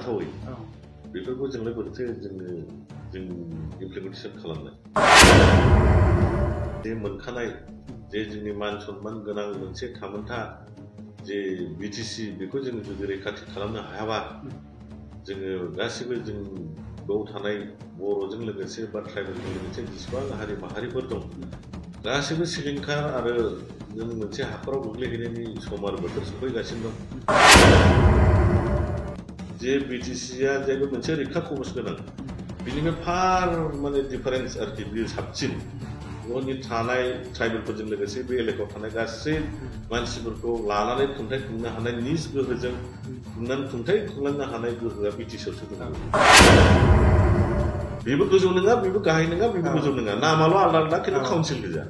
जाथावै बेफोरखौ जोंलाय बोरैथो जों इमप्लिमेन्टेसन खालामनाय जे मोनखानाय जे जोंनि मान सन्मान गोनां मोनसे थामोनथा जे बिटिसि बेखौ जों जुदि रैखाथि खालामनो हायाबा जोङो गासिबो जों बेयाव थानाय बर'जों लोगोसे बा ट्राइबेलजों लोगोसे जेसेबां हारि माहारिफोर दं गासिबो सिलिंखार आरो जों मोनसे हाखराव गोग्लैहैनायनि सम आरो बोथोर सफैगासिनो दं जे बिटिसिआ जेबो मोनसे रैखा कवच गोनां बिनिफ्राय फार माने डिफारेन्स आरोखि बियो साबसिन बेवहाय थानाय ट्राइबेलफोरजों लोगोसे बे एलेकायाव थानाय गासै मानसिफोरखौ लानानै खुंथाइ खुंनो हानाय निज गोहोजों खुंथाइ खुंलांनो हानाय गोहोआ बिटिसिआवसो दङ बेबो गोजौ नङा बेबो गाहाय नङा बेबो गोजौ नङा नामाल' आलदा आलदा खिन्थु काउन्सिल गोजा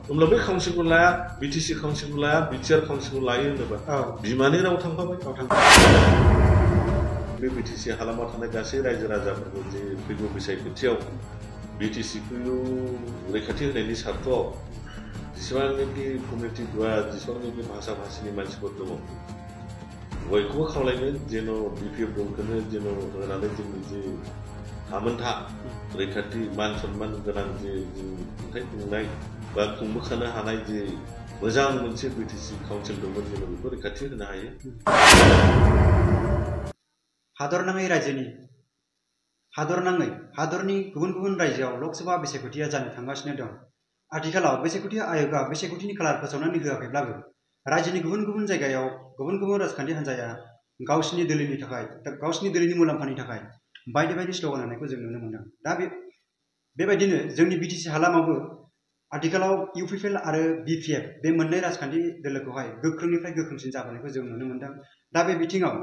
होमब्ला बे काउन्सिलखौ लाया बिटिसि काउन्सिलखौ लाया बिटिआर काउन्सिलखौ लायो होनोबा बिमानि राव थांफाबाय बे बिटिसि हालामाव थानाय गासै रायजो राजाफोरखौ जे फैगौ बिसायख'थियाव बिटिसिखौ रैखाथि होनायनि सार्थआव जेसेबांनाखि कमिउनिटि बा जेसेबांनाखि भाषा भाषिनि मानसिफोर दङ बयखौबो खावलायनो जेन' बिपिएफ दलखौनो जेन' होनानै जोंनि जे थामोनथा रैखाथि मान सन्मान गोनां जे खुंथाइ खुंनाय बा खुंबोखानो हानाय जे मोजां मोनसे बिटिसि काउन्सिल दंमोन जोङो बेखौ रैखाथि होनो हायो हादरनाङै रायजोनि हादरनाङै हादरनि गुबुन गुबुन रायजोआव लकसभा बिसायख'थिया जानो थांगासिनो दं आथिखालाव बिसायख'थि आय'गआ बिसायख'थिनि खालार फोसावनानै होआखैब्लाबो रायजोनि गुबुन गुबुन जायगायाव गुबुन गुबुन राजखान्थि हान्जाया गावसिनि दोलोनि मुलाम्फानि थाखाय बायदि बायदि स्ल'गान होनायखौ जों नुनो मोनदों दा बेबायदिनो जोंनि बिटिसि हालामावबो आथिखालाव इउपिपिएल आरो बिपिएफ बे मोननै राजखान्थि दोलोखौहाय गोख्रोंनिफ्राय गोख्रोंसिन जाबोनायखौ जों नुनो मोनदों दा बे बिथिङाव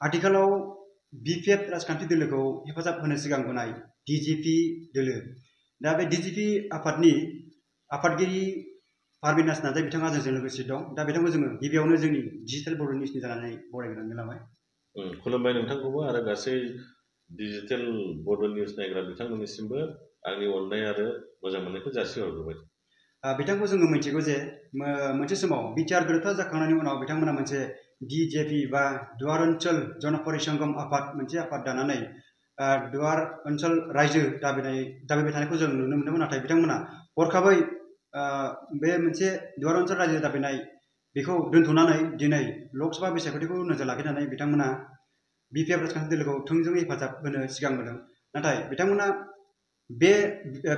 आथिखालाव बिपिएफ राजखान्थि दोलोखौ हेफाजाब होनो सिगांबोनाय डिजिपि दोलो दा बे डिजिपि आफादगिरि पारमिनास नार्जारी बिथाङा जोंजों लोगोसे दं दा बिथांखौ जोङो गिबियावनो जोंनि डिजिटेल बड' निउसनि जानानै बरायग्रोनानै लाबाय खुलुमबाय नोंथांखौबो आरो गासै डिजिटेल बड' निउस नायग्रा बिथांमोननिसिमबो आंनि अननाय आरो मोजां मोननायखौ जासिहरग्रोबाय बिथांखौ जोङो मिथिगौ जे मोनसे समाव बिटिआर गोरोबथा जाखांनायनि उनाव बिथांमोना मोनसे डिजेपि बा दुवार ओनसोल जन परिसंगम आफाद मोनसे आफाद दानानै दुवार ओनसोल रायजो दाबिबाय थानायखौ जों नुनो मोनदोंमोन नाथाय बिथांमोना हरखाबै बे मोनसे दुवार ओनसोल रायजो दाबिनाय बेखौ दोनथ'नानै दिनै लकसभा बिसायख'थिखौ नोजोर लाखिनानै बिथांमोना बिपिएफ राजखान्थि दोलोखौ थोंजोङै हेफाजाब होनो सिगांबोदों नाथाय बिथांमोना बे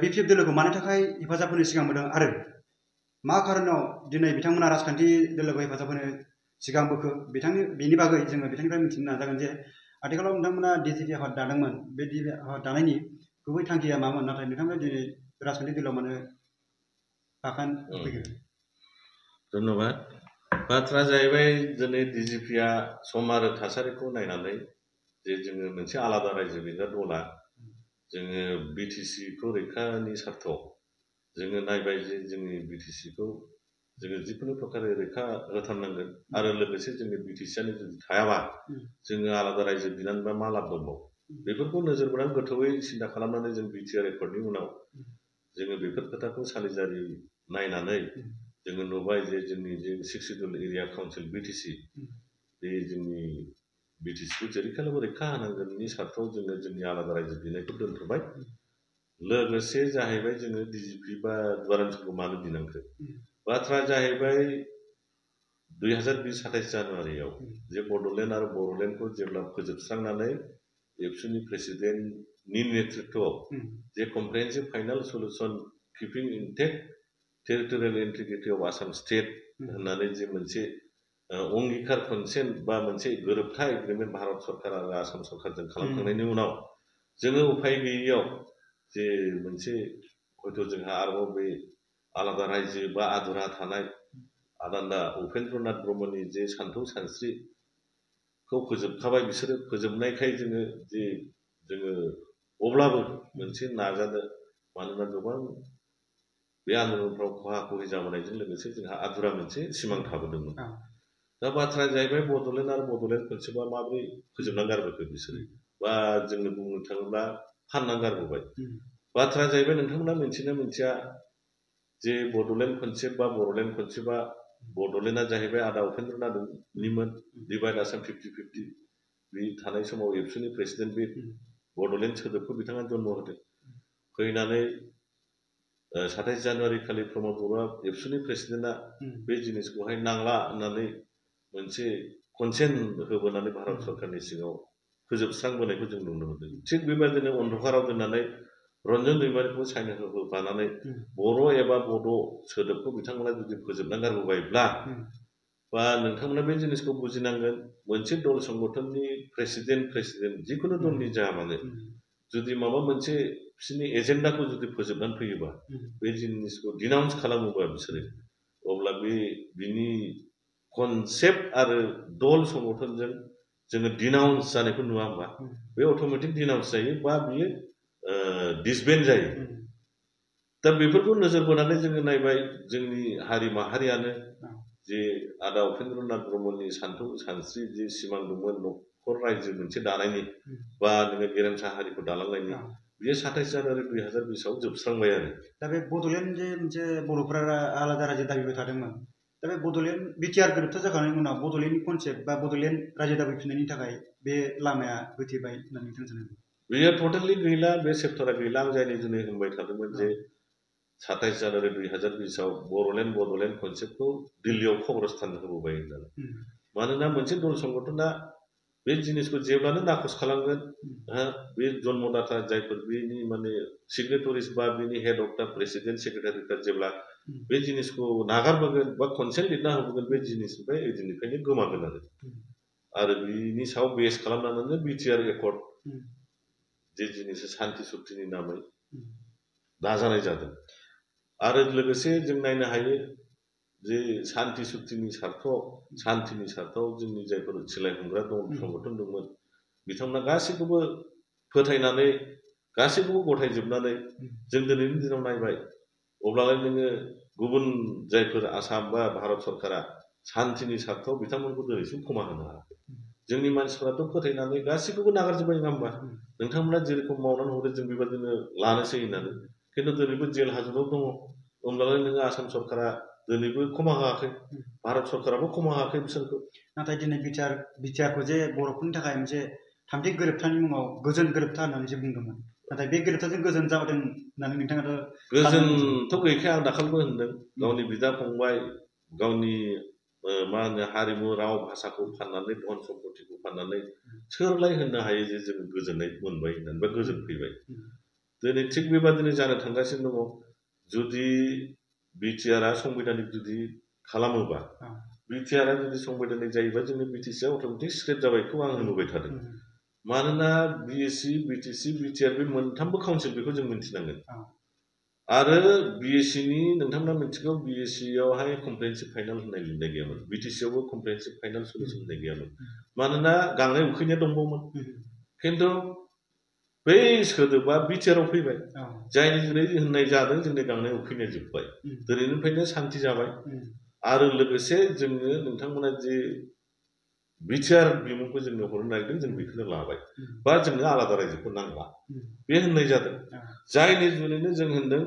बिपिएफ दोलोखौ मानि थाखाय हेफाजाब होनो सिगांबोदों आरो मा खारनाव दिनै बिथांमोना राजखान्थि दोलोखौ हेफाजाब होनो सिगांबोखो बेनि बागै जोङो बिथांनिफ्राय मिथिनो नाजागोन जे आथिखालाव नोंथांमोना डिजिपि आफाद दादोंमोन बे डिजिपि आफाद दानायनि गुबै थांखिया मामोन नाथाय नोंथांमोना दिनै राजखान्थि दोलोआव मानो आगान होफैखो धन्यबाद बाथ्रा जाहैबाय दिनै डिजिपिआ सम आरो थासारिखौ नायनानै जे जोङो मोनसे आलादा रायजो बेनो दला जोङो बिटिसिखौ रैखानि सार्थआव जोङो नायबाय जे जोंनि बिटिसिखौ जोङो जिखुनु प्रकारे रैखा होथारनांगोन आरो लोगोसे जोंनि बिटिसिआनो जुदि थायाबा जोङो आलादा रायजो बिनानै बा मा लाब दंबावो बेफोरखौ नोजोर बोनानै गोथौयै सिन्था खालामनानै जों बिटिआर एकर्डनि उनाव जोङो बेफोर खोथाखौ सालिजारि नायनानै जोङो नुबाय जे जोंनि जे 6 सिडुल एरिया काउन्सिल बिटिसि बे जोंनि बिटिसिखौ जेरैखालबो रैखा होनांगोननि सार्थआव जोङो जोंनि आलादा रायजो बिनायखौ दोनथ'बाय लोगोसे जाहैबाय जोङो डिजिपि बा दुवार ओनसोलखौ मानो बिनांखो बाथ्रा जाहैबाय 2020-27 जानुवारियाव जे बड'लेण्ड आरो बर'लेण्डखौ जेब्ला फोजोबस्रांनानै एबसुनि प्रेसिडेन्टनि नेतृत्वआव जे comprehensive final solution keeping intact territorial integrity of Assam state होननानै जे मोनसे अंगिकार कनसेन्ट बा मोनसे गोरोबथा एग्रिमेन्ट भारत सरकार आरो आसाम सरकारजों खालामखांनायनि उनाव जोङो उफाय गैयैयाव जे मोनसे हयथ' जोंहा आरोबाव बे आलादा रायजो बा आदुरा थानाय आदान्दा उपेन्द्रनाथ ब्रह्मनि जे सान्थौ सानस्रिखौ फोजोबखाबाय बिसोरो फोजोबनायखाय जोङो अब्लाबो मोनसे नाजानो मानोना गोबां बे आन्दलनफ्राव खहा खहि जाबोनायजों लोगोसे जोंहा आदुरा मोनसे सिमां थाबोदोंमोन दा बाथ्राया जाहैबाय बड'लेण्ड आरो बड'लेण्ड खनसेबा माबोरै फोजोबना गारबोखो बिसोरो बा जोङो बुंनो थाङोब्ला फानना गारबोबाय बाथ्राया जाहैबाय नोंथांमोना मिथिना मिथिया जे बड'लेण्ड खनसेब बा बर'लेण्ड खनसेबा बड'लेण्डआ जाहैबाय आदा उपेन्द्रनाथनिमोन डिभाइड आसाम 50-50 बे थानाय समाव एबसुनि प्रेसिडेन्ट बे बड'लेण्ड सोदोबखौ बिथाङा जन्म होदों फैनानै 27 जानुवारि खालि प्रमद बर'आ एबसुनि प्रेसिडेन्टआ बे जिनिसखौहाय नांला होननानै मोनसे कनसेन्ट होबोनानै भारत सरकारनि सिङाव फोजोबस्रांबोनायखौ जों नुनो मोन्दों थिग बेबायदिनो अन्धकाराव दोननानै रन्जन दैमारिखौ साइन होफानानै बर' एबा बड' सोदोबखौ बिथांमोना जुदि फोजोबना गारबोबायब्ला बा नोंथांमोना बे जिनिसखौ बुजिनांगोन मोनसे दल संगठननि प्रेसिडेन्ट जिखुनु दलनि जाया मानो जुदि माबा मोनसे बिसोरनि एजेन्डाखौ जुदि फोजोबनानै फैयोबा बे जिनिसखौ डिनाउन्स खालामोबा बिसोरो अब्ला बिनि कनसेप्ट आरो दल संगठनजों जोङो डिनाउन्स जानायखौ नुवा होमबा बे अट'मेटिक डिनाउन्स जायो बा बियो डिसबेन्ड जायो दा बेफोरखौ नोजोर बोनानै जोङो नायबाय जोंनि हारि माहारियानो जे आदा उपेन्द्रनाथ ब्रह्मनि सान्थौ सानस्रि जे सिमां दंमोन न'खर रायजो मोनसे दानायनि बा नोङो गेरेमसा हारिखौ दालांनायनि बियो 27 जानुवारि 2020 आव जोबस्रांबाय आरो दा बे बड'लेण्ड जे मोनसे बर'फोरा आलादा रायजो दाबिबाय थादोंमोन दा बे बड'लेण्ड बिटिआर गोरोबथा जाखांनायनि उनाव बड'लेण्डनि कनसेप्ट बा बड'लेण्ड रायजो दाबिफिननायनि थाखाय बे लामाया गोथेबाय होननानै नोंथां सानो बेयो टटेलि गैला बे सेप्टारा गैला आं जायनि जुनै होनबाय थादोंमोन जे 27 जानुवारि 2020 आव बड'लेण्ड कनसेप्टखौ दिल्लीयाव खबरस्थान होबोबाय होननानै मानोना मोनसे दल संगठना बे जिनिसखौ जेब्लानो नाखस खालामगोन बे जन्मदाता जायफोर बेनि माने सिगनेटरिस बा बेनि हेड अफ दा प्रेसिडेन्ट सेक्रेटारिफ्रा जेब्ला बे जिनिसखौ नागारबोगोन बा कनसेन्ट लिरना होबोगोन बे जिनिसनिफ्राय ओइदिननिफ्रायनो गोमागोन आरो बिनि सायाव बेस खालामनानैनो बिटिआर एकर्ड जे जिनिस शान्ति सुक्तिनि नामै दाजानाय जादों आरो लोगोसे जों नायनो हायो जे शान्ति सुक्तिनि सार्थआव जोंनि जायफोर सिलाय हमग्रा संगठन दंमोन बिथांमोना गासैखौबो फोथायनानै गासैखौबो गथायजोबनानै जों दिनैनि दिनाव नायबाय अब्लालाय नोङो गुबुन जायफोर आसाम बा भारत सरकारा शान्तिनि सार्थआव बिथांमोनखौ दिनैसिम क्षमा होनो हायाखै जोंनि मानसिफोराथ' फोथायनानै गासैखौबो नागारजोब्बाय नङा होमबा नोंथांमोना जेरेखम मावनानै हरो जों बेबादिनो लानोसै होननानै खिन्थु दिनैबो जेल हाजोआव दङ होमब्लालाय नोङो आसाम सरकारा दिनैबो क्षमा होआखै भारत सरकाराबो क्षमा होआखै बिसोरखौ नाथाय दिनै बिटिआरखौ जे बर'फोरनि थाखाय मोनसे थामथि गोरोबथानि मुङाव गोजोन गोरोबथा होननानैसो बुंदोंमोन नाथाय बे गोरोबथाजों गोजोन जादों होननानै नोंथाङाथ' गोजोनथ' गैखाया आं दाखालिबो होनदों गावनि बिदा फंबाय गावनि मा होनो हारिमु राव भाषाखौ फाननानै धन सम्पतिखौ फाननानै सोरलाय होननो हायो जे जों गोजोननाय मोनबाय होननानै बा गोजोन फैबाय दिनै थिग बेबादिनो जानो थांगासिनो दङ जुदि बिटिआरआ संबिधानिक जुदि खालामोबा बिटिआरआ जुदि संबिधानिक जायोबा जोंनि बिटिसिआ अट'मेटिक स्क्रेप जाबायखौ आं नुबाय थादों मानोना बिएससि बिटिसि बिटिआर बे मोनथामबो काउन्सिल बेखौ जों मिन्थिनांगोन आरो बिएससिनि नोंथांमोना मिथिगौ बिएससिआवहाय कमप्रेहेनसिभ फाइनाल होननाय लिरनाय गैयामोन बिटिसिआवबो कमप्रेहेनसिभ फाइनाल सलिउसन होननाय गैयामोन मानोना गांनाय उखैनाया दंबावोमोन खिन्थु बै सोदोबा बिटिआरआव फैबाय जायनि जुनै होननाय जादों जोंनि गांनाय उखैनाया जोब्बाय दिनैनिफ्रायनो शान्ति जाबाय आरो लोगोसे जोङो नोंथांमोना जे बिटिआर बिमुंखौ जोंनो हरनो नागिरदों जों बेखौनो लाबाय बा जोंनो आलादा रायजोखौ नांला बे होननाय जादों जायनि जुनैनो जों होनदों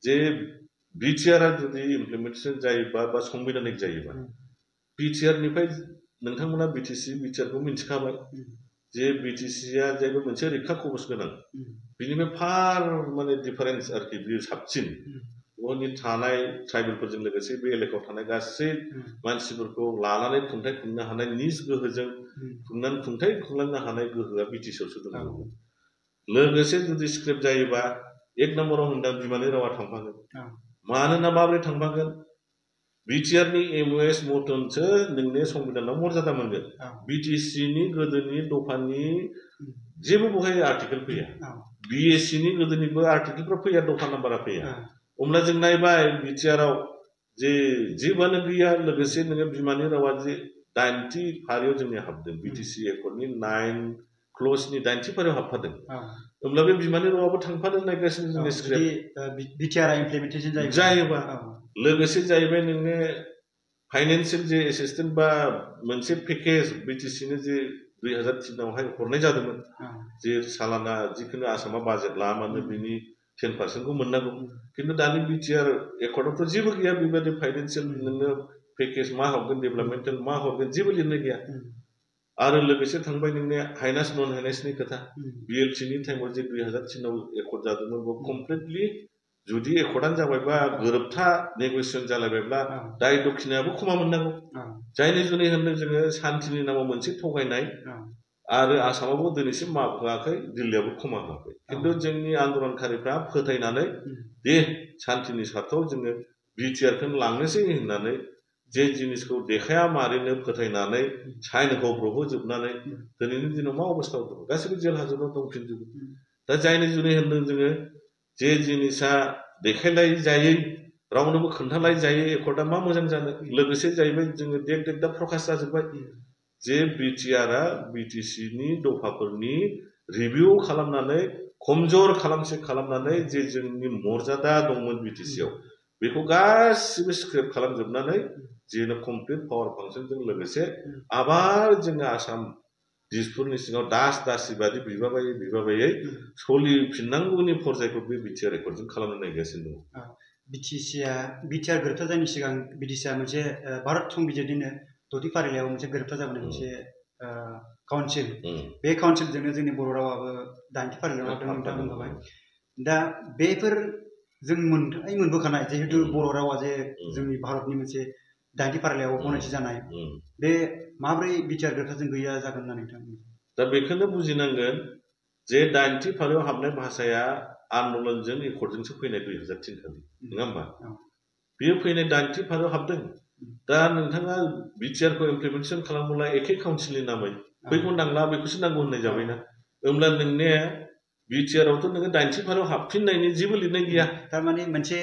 जे बिटिआरआ जुदि इमप्लिमेन्टेसन जायोबा बा संबिधानिक जायोबा बिटिआरनिफ्राय नोंथांमोना बिटिआरखौ मिन्थिखाबाय जे बिटिसिआ जाहैबाय मोनसे रैखा कबच गोनां बिनिफ्राय फार माने डिफारेन्स आरोखि बियो साबसिन बेवहाय थानाय ट्राइबेलफोरजों लोगोसे बे एलेकायाव थानाय गासै मानसिफोरखौ लानानै खुंथाइ खुंनो हानाय निज गोहोजों खुंथाइ खुंलांनो हानाय गोहोआ बिटिसिआवसो दङ लोगोसे जुदि स्क्रिप्ट जायोबा एक नम्बराव होनदों बिमानि रावा थांफागोन मानोना माबोरै थांफागोन बिटिआरनि एमअएस मटनसो नोंनि संबिधानाव मर्यादा मोनगोन बिटिसिनि गोदोनि दफानि जेबो बहाय आर्टिकेल फैया बिएससिनि गोदोनिबो आर्टिकेलफ्रा फैया दफा नाम्बारा फैया अब्ला जों नायबाय बिटिआरआव जे जेबोआनो गैया लोगोसे नोङो बिमानि रावा जे 90थि फारियाव जोंनि हाबदों बिटिसि एकर्डनि 9 क्लजनि 90थि फारियाव हाबफादों होमब्ला बे बिमानि रावाबो थांफानो नागिरगासिनो जोंनि स्क्रिप्ट बिटिआरआ इमप्लिमेन्टेसन जायोबा लोगोसे जाहैबाय नोङो फाइनान्सियेल जे एसिस्टेन्ट बा मोनसे पेकेज बिटिसिनो जे 2003आवहाय हरनाय जादोंमोन जे सालाना जिखुनु आसामा बाजेट लाया मानो बिनि 10% मोननांगौ खिन्थु दानि बिटिआर एकर्डआवथ' जेबो गैया बेबायदि फाइनान्सियेल नोङो पेकेज मा हरगोन डेभेलपमेन्टेल मा हरगोन जेबो लिरनाय गैया आरो लोगोसे थांबाय नोंनि हाइनास नन हाइनासनि खोथा बिएलटिनि टाइमाव जे 2003 आव एकर्ड जादोंमोन बेयाव कमप्लिटलि जुदि एकर्डआनो जाबायबा गोरोबथा नेगोसिएसन जालायबायब्ला दाय दक्षिणायाबो खमा मोननांगौ जायनि जुनै होनदों जोङो सान्थिनि नामाव मोनसे थगायनाय आरो आसामावबो दिनैसिम माफ होआखै दिल्लीयाबो खमा होआखै खिन्थु जोंनि आन्दलनकारिफ्रा फोथायनानै दे सान्थिनि सार्थाव जोङो बिटिआरखौनो लांनोसै होननानै जे जिनिसखौ देखाया मारैनो फोथायनानै साइन होब्रबहोजोबनानै दिनैनि दिनाव मा अबस्थायाव दं गासैबो जेल हाजोराव दंफिनजोबो दा जायनि जुनै होनदों जोङो जे जिनिसा देखायलाय जायै रावनोबो खोन्थालाय जायै एकर्डआ मा मोजां जानो लोगोसे जाहैबाय जोङो देख देख दा प्रकाश जाजोब्बाय जे बिटिआरआ बिटिसिनि दफाफोरनि रिभिउ खालामनानै खमजर खालामनानै जे जोंनि मर्यादा दंमोन बिटिसिआव बेखौ गासिबो स्क्रेप खालामजोबनानै जेनो कमप्लिट पावार फांसनजों लोगोसे आबार जोङो आसाम दिसपुरनि सिङाव दासि बादि बिबाबायै सोलिफिननांगौनि फरजायखौ बे बिटिआर एकर्डजों खालामनो नागिरगासिनो दङ बिटिआर गोरोबथा जायैनि सिगां बिटिसिआ मोनसे भारत संबिजिरनिनो 6थि फारिलाइयाव मोनसे गोरोबथा जाबोनाय मोनसे काउन्सिल बे काउन्सिलजोंनो जोंनि बर' रावाबो 8थि फारिलाइयाव हाबदों नोंथाङा बुंखाबाय दा बेफोर जों मोनबोखानाय जिहेतु बर' रावा जे जोंनि भारतनि मोनसे 8थि फारिलाइयाव गनायथि जानाय बे माब्रै बिटिआर गोरोबथाजों गैया जागोन होननानै नोंथां दा बेखौनो बुजिनांगोन जे 8थि फारिलाइयाव हाबनाय भाषाया आन्दलनजों एकर्डजोंसो फैनाय 2003 खालि नङा होमबा बेयो फैनाय 8थि फारिलाइयाव हाबदों दा नोंथाङा बिटिआरखौ इमप्लिमेन्टेसन खालामोब्ला एखे काउन्सिलनि नामै बैखौ नांला बेखौसो नांगौ होननाय जाबायना होमब्ला नोंने बिटिआरआवथ' नोङो 8थि फारिलाइयाव हाबफिननायनि जेबो लिरनाय गैया थारमाने मोनसे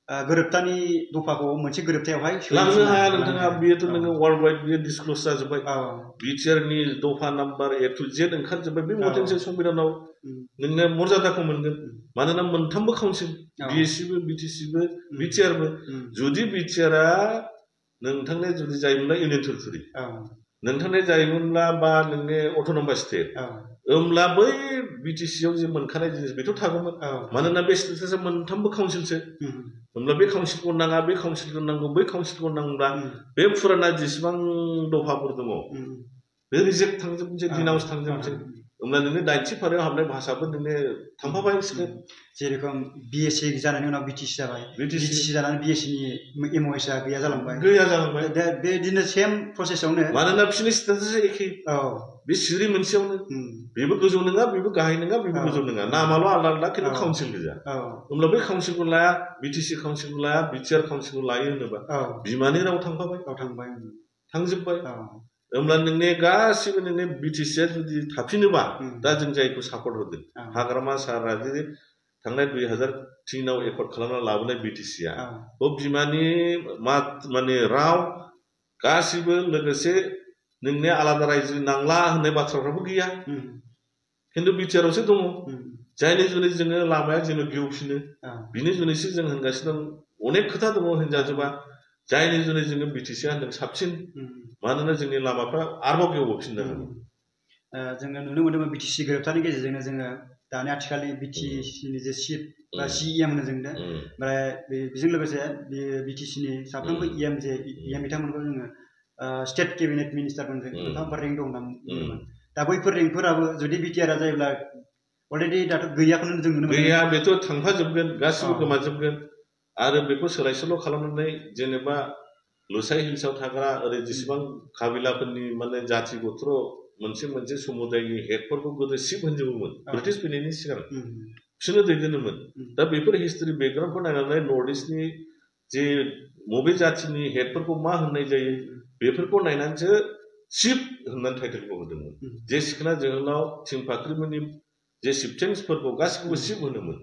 गोरोबथानि दफाखौ मोनसे गोरोबथायावहाय लांनो हाया नोंथाङा बेयोथ' नोङो वर्ल्ड वाइड बियो डिसक्ल'ज जाजोब्बाय बिटिआरनि दफा नाम्बार A to Z ओंखारजोब्बाय बे मथेसो संबिधानाव नोंनो मर्यादाखौ मोनगोन मानोना मोनथामबो काउन्सिल बिएससिबो बिटिसिबो बिटिआरबो जुदि बिटिआरआ नोंथांनो जुदि जायोमोनब्ला इउनियन टेरिटरि नोंथांनो जायोमोनब्ला बा नोंनि अट'नमास स्टेट होमब्ला बै बिटिसिआव जे मोनखानाय जिनिस बेथ' थागौमोन मानोना बे स्टेटासा मोनथामबो काउन्सिलसो होमब्ला बे काउन्सिलखौ नाङा बे काउन्सिलखौ नांगौ बै काउन्सिलखौ नांब्ला बे फुराना जेसेबां दफाफोर दङ बे रिजेक्ट थांजोबनोसै दिनाउस थांजोबनोसै होमब्ला नोंनि 8थि फारिलाइयाव हाबनाय भाषाबो नोंनि थांफाबाय स्क्रिप्ट जेरेखम बिएससि जानायनि उनाव बिटिसि जाबाय बिटिसि जानानै बिएससिनि एमअएसआ गैया जालांबाय दा बेदिनो सेम प्रसेसआवनो मानोना बिसोरनि स्टेटासा एखे बे सिरि मोनसेयावनो बेबो गोजौ नङा बेबो गाहाय नङा बेबो गोजौ नङा नामाल' आलदा आलदा खिन्थु काउन्सिल गोजा होमब्ला बै काउन्सिलखौ लाया बिटिसि काउन्सिलखौ लाया बिटिआर काउन्सिलखौ लायो होनोबा बिमानि राव थांजोब्बाय होमब्ला नोंनि गासिबो नोंनि बिटिसिआ जुदि थाफिनोबा दा जों जायखौ सापर्ट होदों हाग्रामा सारआ जे थांनाय 2003 आव एकर्ड खालामना लाबोनाय बिटिसिआ बिमानि माने राव गासिबो लोगोसे नोंनि आलादा रायजो नांला होननाय बाथ्राफ्राबो गैया खिन्थु बिटिआरआवसो दङ जायनि जुनै जोङो लामाया जेन' गेवफिनो बिनि जुनैसो जों होनगासिनो दं अनेक खोथा दङ होनजाजोबा जायनि जुनै जोङो बिटिसिआ होनदों साबसिन मानोना जोंनि लामाफ्रा आरोबाव गेवबोफिननो हागौ जोङो नुनो मोन्दोंमोन बिटिसि गोरोबथानि गेजेरजोंनो जोङो दानि आथिखालनि बिटिसिनि जे चिफ बा सिएम होनो जों दा ओमफ्राय बेजों लोगोसे बिटिसिनि साफ्रोमबो इएम बिथांमोनखौ जोङो स्टेट केबिनेट मिनिस्टारफोरजों मोनफा रेंक दं होनना बुंदोंमोन दा बैफोर रेंकफोराबो जुदि बिटिआरआ जायोब्ला अलरेडि दाथ' गैयाखौनो जों नुनो मोनो गैया बेथ' थांफाजोबगोन गासिबो गोमाजोबगोन आरो बेखौ सोलाय सोल' खालामनानै जेनेबा लुसाइ हिल्सआव थाग्रा ओरै जेसेबां काबिलाफोरनि माने जाथि गत्र मोनसे समुदायनि हेडफोरखौ गोदो चिफ होनजोबोमोन ब्रिटिश फैनायनि सिगां बिसोरनो दैदेनोमोन दा बेफोर हिस्ट्रि बेकग्राउन्डखौ नायनानै नर्थ इस्टनि जे बबे जाथिनि हेडफोरखौ मा होननाय जायो बेफोरखौ नायनानैसो चिफ होननानै टाइटेलखौ होदोंमोन जे सिखोना जोहोलाव थिंफाख्रिमोननि जे चिफटेन्सफोरखौ गासिखौबो चिफ होनोमोन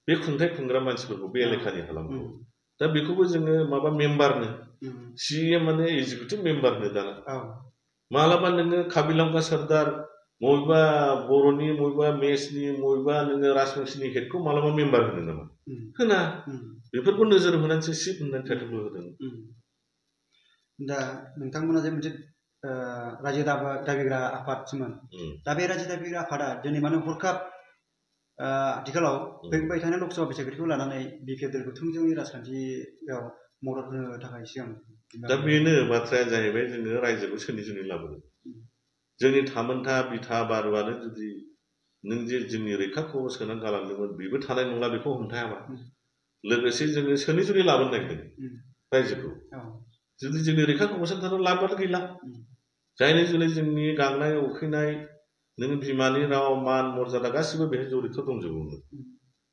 बे खुंथाइ खुंग्रा मानसिफोरखौ बे एलेकानि हालामखौ दा बेखौबो जोङो माबा मेम्बारनो सिएम माने एग्जिकिउटिभ मेम्बारनो दाना मालाबा नोङो काबिलांगा सरदार बबेबा बर'नि बबेबा मेसनि बबेबा नोङो राजबंसिनि हेडखौ मालाबा मेम्बार होनो नामा होना बेफोरखौ नोजोर होनानैसो चिफ होननानै टाइटेलखौ होदों दा नोंथांमोना जे मोनसे रायजो दाबिग्रा आफादसोमोन दा बे रायजो दाबिग्रा आफादा दिनै मानो हरखाब आथिखालाव फैबाय थानाय लकसभा बिसायख'थिखौ लानानै बिपिएफखौ थोंजोङै राजखान्थियाव मदद होनो थाखाय सिगां दा बेनो बाथ्राया जाहैबाय जोङो रायजोखौ सोरनि जुनै लाबोदों जोंनि थामोनथा बिथा बारुआनो जुदि नों जे जोंनि रैखाखौ सोनानै गालांदोंमोन बेबो थानाय नंला बेखौ हमथायाबा लोगोसे जोङो सोनि जुदि लाबोनो नागिरदों रायजोखौ जुदि जोंनि रैखाखौ सोनथानो लाबोबाथ' गैला जायनि जुनै जोंनि गांनाय उखैनाय नों बिमानि राव मान मर्यादा गासिबो बेहाय जड़ित दंजोबोमोन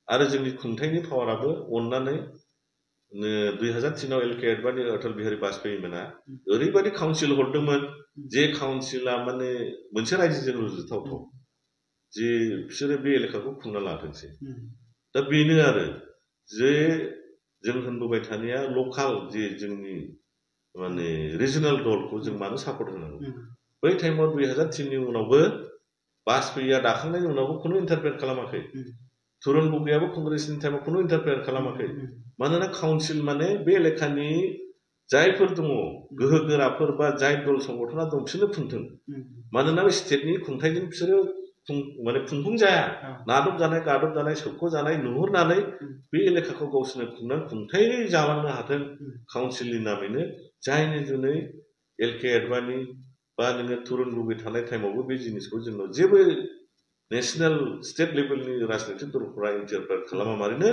आरो जोंनि खुंथायनि पावाराबो अननानै 2003आव एल.के. आडवाणी अटल बिहारी वाजपेयी मोना ओरैबायदि काउन्सिल हरदोंमोन जे काउन्सिला माने मोनसे रायजोजों रुजुथावथाव जे बिसोरो बे एलेकाखौ खुंना लाथोंसै दा बेनो आरो जे जों होनबोबाय थानाया लकाल जे जोंनि माने रिजनाल दलखौ जों मानो सापर्ट होनांगौ बै टाइमाव 2003नि उनावबो वाजपेयीया दाखांनायनि उनावबो खुनु इन्टारफेयार खालामाखै तुरुन गगैयाबो कंग्रेसनि टाइमाव खुनु इन्टारफेयार खालामाखै मानोना काउन्सिल माने बे एलेकानि जायफोर दङ गोहो गोराफोर बा जाय दल संगठना दं बिसोरनो खुंथों मानोना बे स्टेटनि खुंथायजों बिसोरो माने खुंफुं जाया नादब जानाय गादब जानाय सोबख' जानाय नुहुरनानै बे एलेकाखौ गावसोरनो खुंनानै खुंथाय जालांनो हाथों काउन्सिलनि नामैनो जायनि जुनै एल.के. आडवाणी बा नोङो तुरुन गगै थानाय टाइमावबो बे जिनिसखौ जोंनाव जेबो नेशनेल स्टेट लेभेलनि राजनैतिक दलफोरा इन्टारफेयार खालामा मारैनो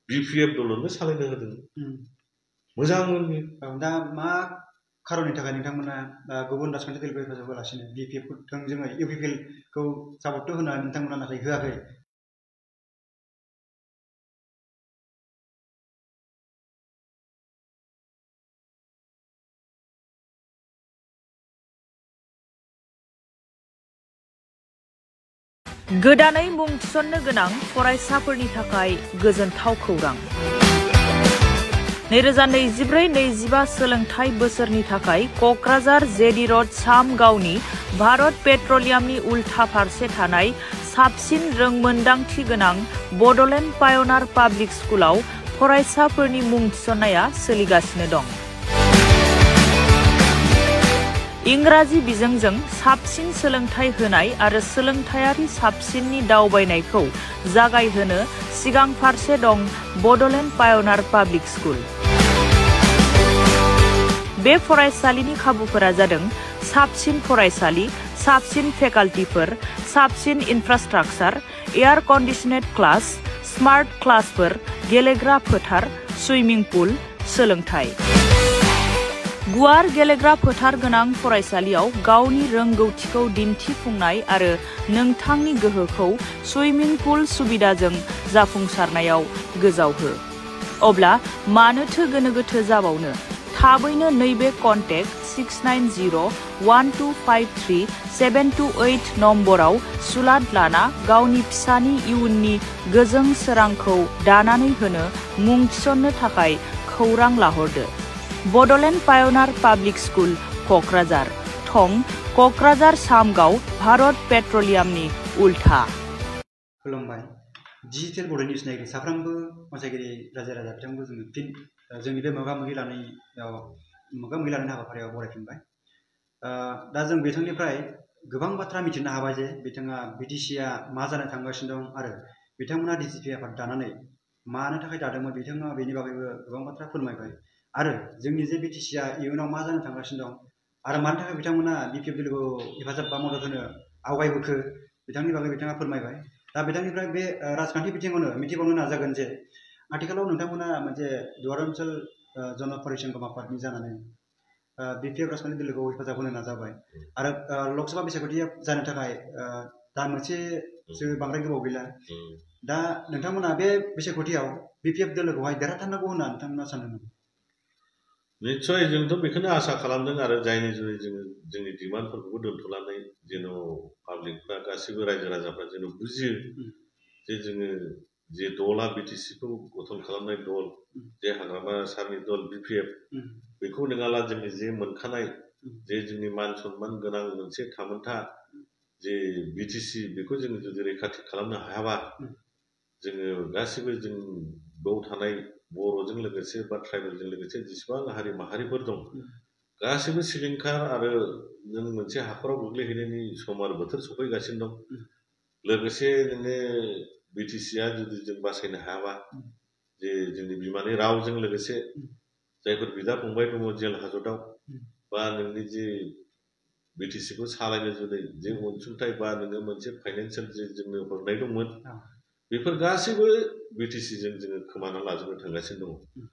BPF दलनो सालायनो होदों मोजांमोन दा मा खारननि थाखाय नोंथांमोना गुबुन राजखान्थिगिरिखौ हेफाजाब होआलासिनो BPF थोंजोङै UPPखौ सापर्ट होनो नोंथांमोना नाथाय होआखै गोदानै मुं थिसननो गोनां फरायसाफोरनि थाखाय गोजोनथाव खौरां 2024-25 सोलोंथाइ बोसोरनि थाखाय क'क्राझार जेडि र'ड सामगावनि भारत पेट्रलियामनि उल्था फारसे थानाय साबसिन रोंमोन्दांथि गोनां बड'लेण्ड पाय'नार पाब्लिक स्कुलाव फरायसाफोरनि मुं थिसननाया सोलिगासिनो दं। इंराजि बिजोंजों साबसिन सोलोंथाइ होनाय आरो सोलोंथायारि साबसिननि दावबायनायखौ जागायहोनो सिगां फारसे दं बड'लेण्ड पाय'नार पाब्लिक स्कुल। बे फरायसालिनि खाबुफोरा जादों साबसिन फरायसालि, साबसिन फेकाल्टिफोर, साबसिन इनफ्रास्ट्राक्चार, एयार कन्डिशनेड क्लास, स्मार्ट क्लासफोर, गेलेग्रा फोथार, सुइमिं पुल, सोलोंथाइ। गुवार गेलेग्रा फोथार गोनां फरायसालियाव गावनि रोंगौथिखौ दिन्थिफुंनाय आरो नोंथांनि गोहोखौ सुइमिं पुल सुबिदाजों जाफुंसारनायाव गोजावहो। अब्ला मानोथो गोनो गोथो जाबावनो? थाबैनो नैबे कन्टेक्ट 6901253728 नम्बराव सुलाद लाना गावनि फिसानि इयुननि गोजों सोरांखौ दानानै होनो मुं थिसननो थाखाय खौरां लाहरदो। Bodoland pioneer public school Kokrajhar थं क'क्राझार सामगाव भारत पेट्रलियामनि उल्था। खुलुमबाय डिजिटेल बड' निउस नायगिरि साफ्रोमबो अनसायगिरि रायजो राजा बिथांमोनखौ जोङो फिन जोंनि बे मोगा-मोगि लानायनि हाबाफारियाव बरायफिनबाय। दा जों बिथांनिफ्राय गोबां बाथ्रा मिथिनो हाबाय जे बिथाङा BTCआ मा जानो थांगासिनो दं आरो बिथांमोना DGP आफाद दानानै मानो थाखाय दादोंमोन बिथाङा बेनि बागैबो गोबां बाथ्रा फोरमायबाय आरो जोंनि जे BTCआ इयुनाव मा जानो थांगासिनो दं आरो मानि थाखाय बिथांमोना BPF दोलोखौ हेफाजाब बा मदद होनो आवगायबोखो बिथांनि बागै बिथाङा फोरमायबाय। दा बिथांनिफ्राय बे राजखान्थि बिथिङावनो मिथिबावनो नाजागोन जे आथिखालाव नोंथांमोना मोनसे दुवार ओनसोल जन परिसंघम आफादनि जानानै BPF राजखान्थि दोलोखौ हेफाजाब होनो नाजाबाय आरो लकसभा बिसायख'थिया जानो थाखाय दान मोनसेसो बांद्राय गोबाव गैला। दा नोंथांमोना बे बिसायख'थियाव BPF दोलोखौहाय देरहाथारनांगौ होनना नोंथांमोना सानो नामा? निश्चय जोंथ' बेखौनो आसा खालामदों आरो जायनि जुनै जोङो जोंनि डिमान्डफोरखौबो दोनथ'नानै जेन' पाब्लिकफ्रा गासिबो रायजो राजाफ्रा जेन' बुजियो जे जोङो जे दलआ BTCखौ गठन खालामनाय दल जे हाग्रामा सारनि दल BPF बेखौ नङाला जोंनि जे मोनखानाय जे जोंनि मान सनमान गोनां मोनसे थामोनथा जे BTC बेखौ जोङो जुदि रैखाथि खालामनो हायाबा जोङो गासिबो जों बेयाव थानाय बर'जों लोगोसे बा ट्राइबेलजों लोगोसे जेसेबां हारि माहारिफोर दं गासिबो सिलिंखार आरो जों मोनसे हाखराव गोग्लैहैनायनि सम आरो बोथोर सफैगासिनो दं। लोगोसे नोङो BTCआ जुदि जों बासायनो हायाबा जे जोंनि बिमानि रावजों लोगोसे जायफोर बिदा फंबाय दङ जेल हाजतआव बा नोंनि जे बिटिसिखौ सालायनो जुदि जे अनसुंथाइ बा नोङो मोनसे फाइनान्सियेल जे जोंनो हरनाय दंमोन बेफोर गासैबो बिटिसिजों जोङो खोमाना लाजोबनो थांगासिनो दङ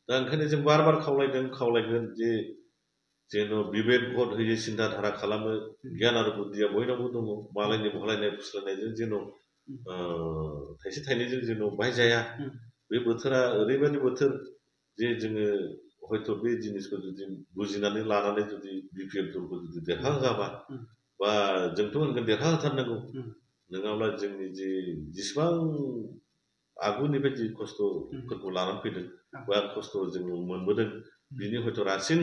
दा ओंखायनो जों बार बार खावलायगोन जे जेन' बिबेक भट होयो सिन्था धारा खालामो गियान आरो बुद्धिया बयनावबो दङ मालायनि भलायनाय फुस्लायनायजों जेन' थाइसे थाइनैजों जेन' बाहायजाया बे बोथोरा ओरैबायदि बोथोर जे जोङो हयथ' बे जिनिसखौ जुदि बुजिनानै लानानै जुदि बिपिएफ दलखौ जुदि देरहाहोआबा बा जोंथ' होनगोन देरहाहोथारनांगौ नङाब्ला जोंनि जे जेसेबां आगुनिफ्राय जि खस्थ'फोरखौ लानानै फैदों बा खस्थ' जोङो मोनबोदों बिनि हयथ' रासिन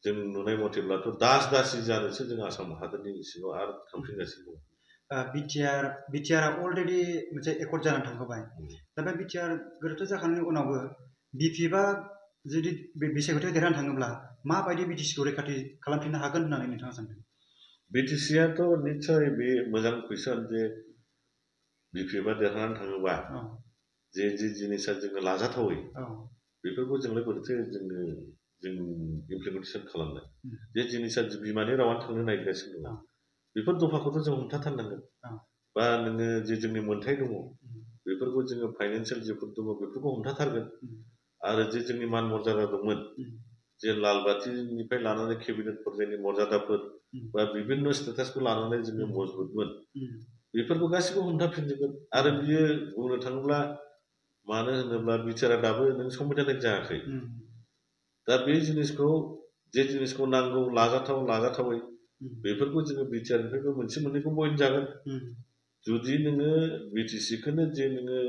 जों नुनाय मथेब्लाथ' दासि जानोसो जों आसाम हादोरनि सिङाव आरो थांफिनगासिनो दं बिटिआर अलरेडि मोनसे एकर्ड जानानै थांखाबाय दा बे बिटिआर गोरोबथा जाखांनायनि उनावबो बिपिएफआ जुदि बे बिसायख'थियाव देरहानो थाङोब्ला माबायदि बिटिसिखौ रैखाथि खालामफिननो हागोन होननानै नोंथाङा सानदों बिटिसिआथ' निस्सय बे मोजां कुइसन जे बिपिएफआ देरहानानै थाङोबा जे जिनिसा जोङो लाजाथावै बेफोरखौ जोंलाय बोरैथो जों इमप्लिमेन्टेसन खालामनाय जे जिनिसा बिमानि रावानो थांनो नागिरगासिनो दङ बेफोर दफाखौथ' जों हमथाथारनांगोन बा नोङो जे जोंनि मोन्थाय दङ बेफोरखौ जोङो फाइनान्सियेल जेफोर दङ बेफोरखौ हमथाथारगोन आरो जे जोंनि मान मर्यादा दंमोन जे लालबाथिनिफ्राय लानानै केबिनेट पर्यायनि मर्यादाफोर बा बिभिन्न स्टेटासखौ लानानै जोङो मजबुतमोन बेफोरखौ गासिबो हमथाफिनजोबगोन आरो बियो बुंनो थाङोब्ला मानो होनोब्ला बिटिआरआ दाबो नों संबिधानिक जायाखै दा बे जिनिसखौ नांगौ लाजाथावै बेफोरखौ जोङो बिटिआरनिफ्रायबो मोनसे मोननैखौ बयनजागोन जुदि नोङो बिटिसिखौनो जे नोङो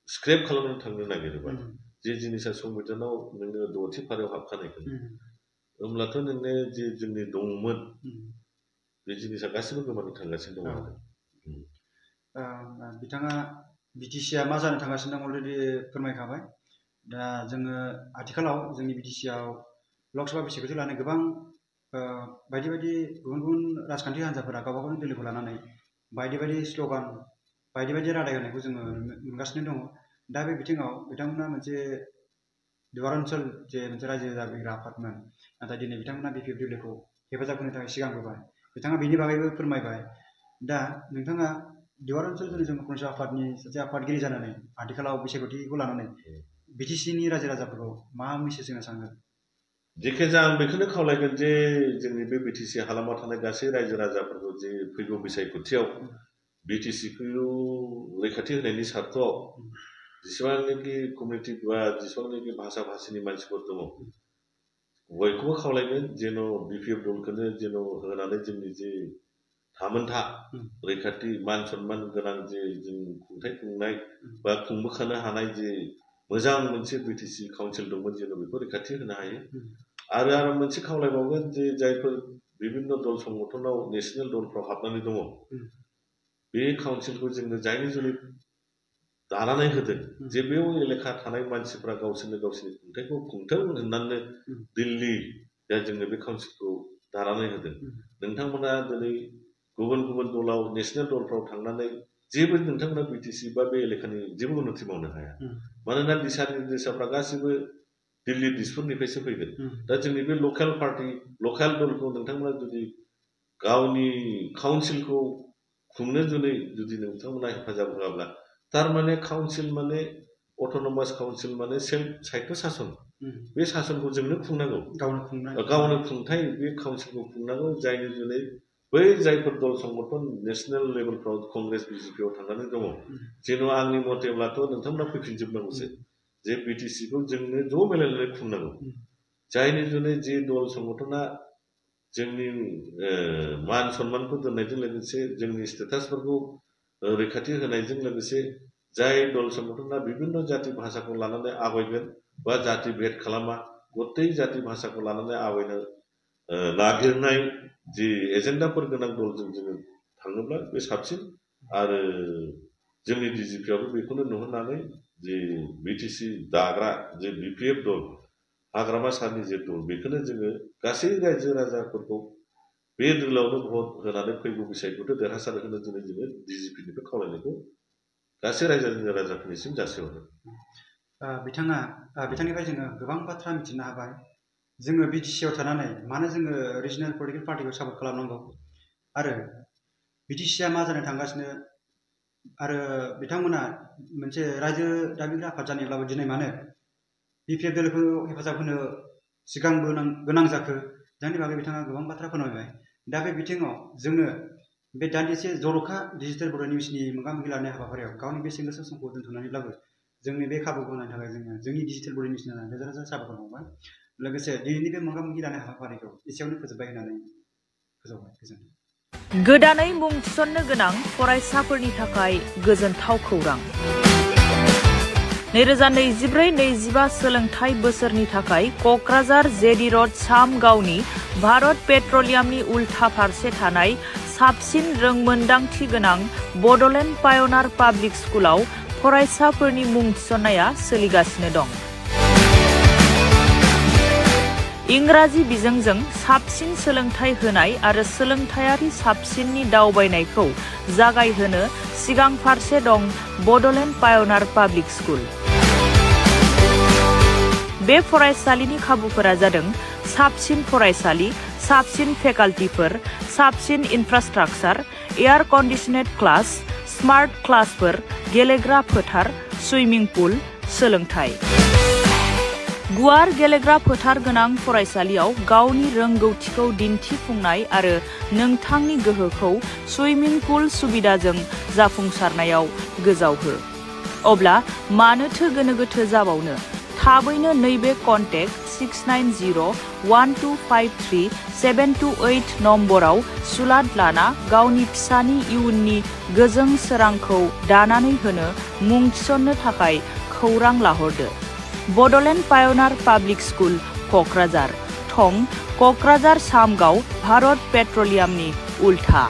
स्क्रेप खालामनानै थांनो नागिरोबा जे जिनिसा संबिधानाव नोङो 6थि फारियाव हाबखानायखौ होमब्लाथ' नोंनो जे जोंनि दंमोन बे जिनिसा गासिबो गोमानो थांगासिनो दङ आरो बिथाङा बिटिसिआ मा जानो थांगासिनो दं अलरेडि फोरमायखाबाय दा जोङो आथिखालाव जोंनि बिटिसिआव लकसभा बिसायख'थि लानाय गोबां बायदि गुबुन गुबुन राजखान्थि हान्जाफोरा गावबा गावनि दोलोखौ लानानै बायदि स्ल'गान बायदि रादाय होनायखौ जोङो मोनगासिनो दङ दा बे बिथिङाव बिथांमोना मोनसे दुवार ओनसोल जे मोनसे रायजो जाबैग्रा आफादमोन नाथाय दिनै बिथांमोना बिपिएफ दोलोखौ हेफाजाब होनो थाखाय सिगांबोबाय बिथाङा बेनि बागैबो फोरमायबाय दा नोंथाङा दुवार ओनसोल जों फरायसा आफादनि सासे आफादगिरि जानानै आथिखालाव बिसायख'थिखौ लानानै बिटिसिनि रायजो राजाफोरखौ मा मेसेज होनो सानगोन जेखिजाया आं बेखौनो खावलायगोन जे जोंनि बे बिटिसि हालामाव थानाय गासै रायजो राजाफोरखौ जे फैगौ बिसायख'थियाव बिटिसिखौ रैखाथि होनायनि सार्थआव जेसेबांनाखि कमिउनिटि बा जेसेबांनाखि भाषा भाषिनि मानसिफोर दङ बयखौबो खावलायगोन जेन' बिपिएफ दलखौनो जेन' होनानै जोंनि जे थामोनथा रैखाथि मान सनमान गोनां जे जों खुंथाइ खुंनाय बा खुंबोखानो हानाय जे मोजां मोनसे बिटिसि काउन्सिल दंमोन जेन' बेखौ रैखाथि होनो हायो आरो मोनसे खावलायबावगोन जे जायफोर बिभिन्न दल संगठनाव नेसनेल दलफ्राव हाबनानै दङ बे काउन्सिलखौ जोंनो जायनि जुनै दानानै होदों जे बेयाव एलेखा थानाय मानसिफ्रा गावसोरनि खुंथाइखौ खुंथों होननानै दिल्ली दा जोंनो बे काउन्सिलखौ दानानै होदों नोंथांमोना दिनै गुबुन दलाव नेसनेल दलफ्राव थांनानै जेबो नोंथांमोना बिटिसि बा बे एलेखानि जेबो उन्नति मावनो हाया मानोना दिशा निर्देशाफ्रा गासिबो दिल्ली दिसपुरनिफ्रायसो फैगोन दा जोंनि बे लकेल दलखौ नोंथांमोना जुदि गावनि काउन्सिलखौ खुंनो जुदि नोंथांमोना हेफाजाब होआब्ला थारमाने काउन्सिल माने अट'नमास काउन्सिल माने सेल्फ साहित्य सासन बे सासनखौ जोंनो खुंनांगौ गावनो खुंथाय बे काउन्सिलखौ खुंनांगौ जायनि जुनै बै जायफोर दल संगठन नेसनेल लेभेलफ्राव कंग्रेस बिजेपिआव थांनानै दङ जेन' आंनि मथेब्लाथ' नोंथांमोना फैफिनजोबनांगौसो जे बिटिसिखौ जोंनो ज' मिलायनानै खुंनांगौ जायनि जुनै जे दल संगठना जोंनि मान सन्मानखौ दोननायजों लोगोसे जोंनि स्टेटासफोरखौ रैखाथि होनायजों लोगोसे जाय दल संगठना बिभिन्न जाति भाषाखौ लानानै आवगायगोन बा जाति भेद खालामा गतै जाति भाषाखौ लानानै आवगायनो नागिरनाय जि एजेन्डाफोर गोनां दलजों जोङो थाङोब्ला बे साबसिन आरो जोंनि डिजिपिआबो बेखौनो नुहुरनानै जे बिटिसि दाग्रा जे बिपिएफ दल हाग्रामा सारनि जे दल बेखौनो जोङो गासै रायजो राजाफोरखौ बे दोलावनो भट होनानै फैगौ बिसायख'थि देरहासार होनो जोङो डिजिपिनिफ्राय खावलायनायखौ गासै रायजो राजाफोरनिसिम जासिहरो बिथांनिफ्राय जोङो गोबां बाथ्रा मिथिनो हाबाय जोङो बिटिसिआव थानानै मानो जोङो रिजनेल पलिटिकेल पार्टिखौ सापर्ट खालामनांगौ आरो बिटिसिआ मा जानो थांगासिनो आरो बिथांमोना मोनसे रायजो दाबिग्रा आफाद जानायब्लाबो दिनै मानो बिपिएफ दोलोखौ हेफाजाब होनो सिगांबो गोनां जाखो जायनि बागै बिथाङा गोबां बाथ्रा फोरमायबाय दा बे बिथिङाव जोंनो बे दान्दिसे जर'खा डिजिटेल बर' निउसनि मोगा-मोगि लानाय हाबाफारियाव गावनि बेसेन गोसा समखौ दोनथ'नानैब्लाबो जोंनि बे खाबुखौ होनायनि थाखाय जोङो जोंनि डिजिटेल बर' निउसनि रोजा रोजा साबायखर बावबाय लोगोसे दिनैनि बे मोगा-मोगि लानाय हाबाफारिखौ एसेयावनो फोजोबबाय होननानै फोजोबबाय गोजोन्थों। गोदानै मुं थिसननो गोनां फरायसाफोरनि थाखाय गोजोनथाव खौरां। 2024-25 सोलोंथाइ बोसोरनि थाखाय क'क्राझार जेडि र'ड सामगावनि भारत पेट्रलियामनि उल्था फारसे थानाय साबसिन रोंमोन्दांथि गोनां बड'लेण्ड पाय'नार पाब्लिक स्कुलाव फरायसाफोरनि मुं थिसननाया सोलिगासिनो दं। इंराजि बिजोंजों साबसिन सोलोंथाइ होनाय आरो सोलोंथायारि साबसिननि दावबायनायखौ जागायहोनो सिगां फारसे दं बड'लेण्ड पाय'नार पाब्लिक स्कुल। बे फरायसालिनि खाबुफोरा जादों साबसिन फरायसालि, साबसिन फेकाल्टिफोर, साबसिन इनफ्रास्ट्राक्चार, एयार कन्डिशनेड क्लास, स्मार्ट क्लासफोर, गेलेग्रा फोथार, सुइमिं पुल, सोलोंथाइ। गुवार गेलेग्रा फोथार गोनां फरायसालियाव गावनि रोंगौथिखौ दिन्थिफुंनाय आरो नोंथांनि गोहोखौ सुइमिं पुल सुबिदाजों जाफुंसारनायाव गोजावहो। अब्ला मानोथो गोनो गोथो जाबावनो? थाबैनो नैबे कन्टेक्ट 6901253728 नम्बराव सुलाद लाना गावनि फिसानि इयुननि गोजों सोरांखौ दानानै होनो मुं थिसननो थाखाय खौरां लाहरदो। Bodoland pioneer public school, Kokrajhar. थं क'क्राझार सामगाव भारत पेट्रलियामनि उल्था।